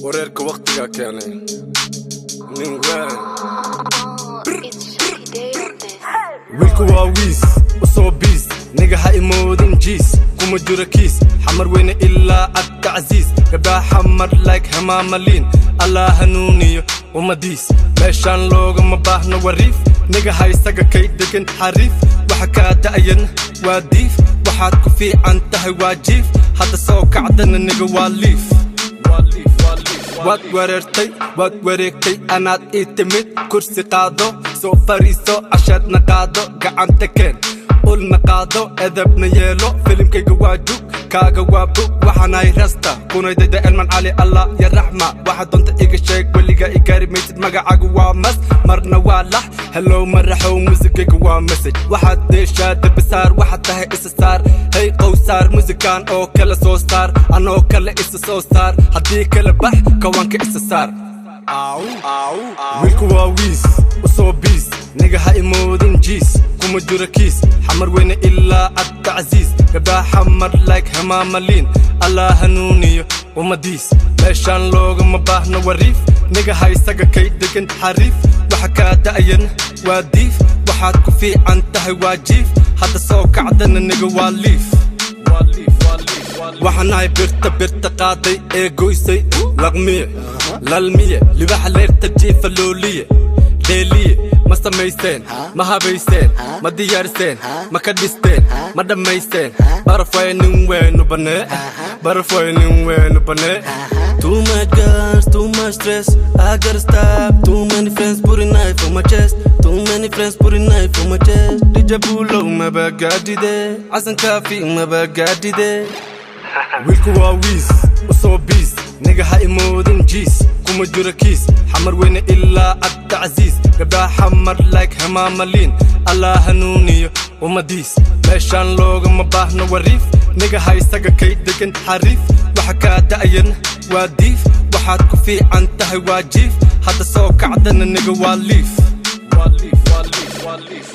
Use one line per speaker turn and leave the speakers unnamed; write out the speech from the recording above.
Wareerka waqtigaa keenay nin weyn.
It's Shaki Day on this.
Wiilku waa wiis usoo biis, niga ha imoodin, jiis kuma jiro kiis. Xamar weyne ilaa Cabdicasiis, gabdhaha Xamar like hamaamaliin. Allah hanuuniyo ummadiis, meeshaan loogama baahno wariif. Niga haysaga kay degan xariif, waxa kaa da'yan waa diif. Waxaad ku fiican tahay waa jiif, hadda soo kacdana niga waa liif. Waad wareertay, waad wareegtay, anaad ii timid. Kursi qaado, soo fariiso, cashaadna qaado, gacanta keen, ulna qaado, edebna yeelo. Filimkayga waa jug, kaaga waa bug. Waxaanahay rasta kunaydayda Elman Cali, Allah ya raxma. Waxa doonta iga sheeg, weliga i gaari maysid. Magacaagu waa mas, marna waa lax. Hellow maraxow, musigayga waa message. Waxaad deeshaa dabisaar, waxaad tahay isa saar. Hey qowsaar, musikaan oo kale soo saar, anoo kale isa soo saar. Haddii kale bax, kawaanka isa saar. Wiilku waa wiis usoo biis, niga ha imoodin, jiis kuma jiro kiis. Xamar weyne ilaa Cabdicasiis, gabdhaha Xamar like hamaamaliin. Allah hanuuniyo ummadiis, meeshaan loogama baahno wariif. Niga haysaga kay degan xariif, waxa kaa da'yan waa diif. Waxaad ku fiican tahay waa jiif, hadda soo kacdana niga waa liif. Waxaanahay birta birta qaaday ee goysay laqmiye lalmiye, libaxa leerta jiifa looliye dheeliye. Ma samaysteen? Ma habaysteen? Ma diyaariseen? Ma ka dhisteen? Ma dhammaysteen? Barafay nin weynu banee, barafay nin weynu banee. Too much guns, too much stress. I gotta stop. Too many friends putting knife on my chest. Too many friends putting knife on my chest. DJ Bulo, mabagadide. Xasan Kaafi, mabagadide. Wiilku waa wiis usoo biis, niga ha imoodin, jiis kuma jiro kiis. Xamar weyne ilaa Cabdicasiis, gabdhaha Xamar like hamaamaliin. Allah hanuuniyo ummadiis, meeshaan loogama baahno wariif. Niga haysaga kay degan xariif, waxa kaa da'yan waa diif. Waxaad ku fiican tahay waa jiif, hadda soo kacdana niga waa liif. Waa liif, waa liif, waa liif.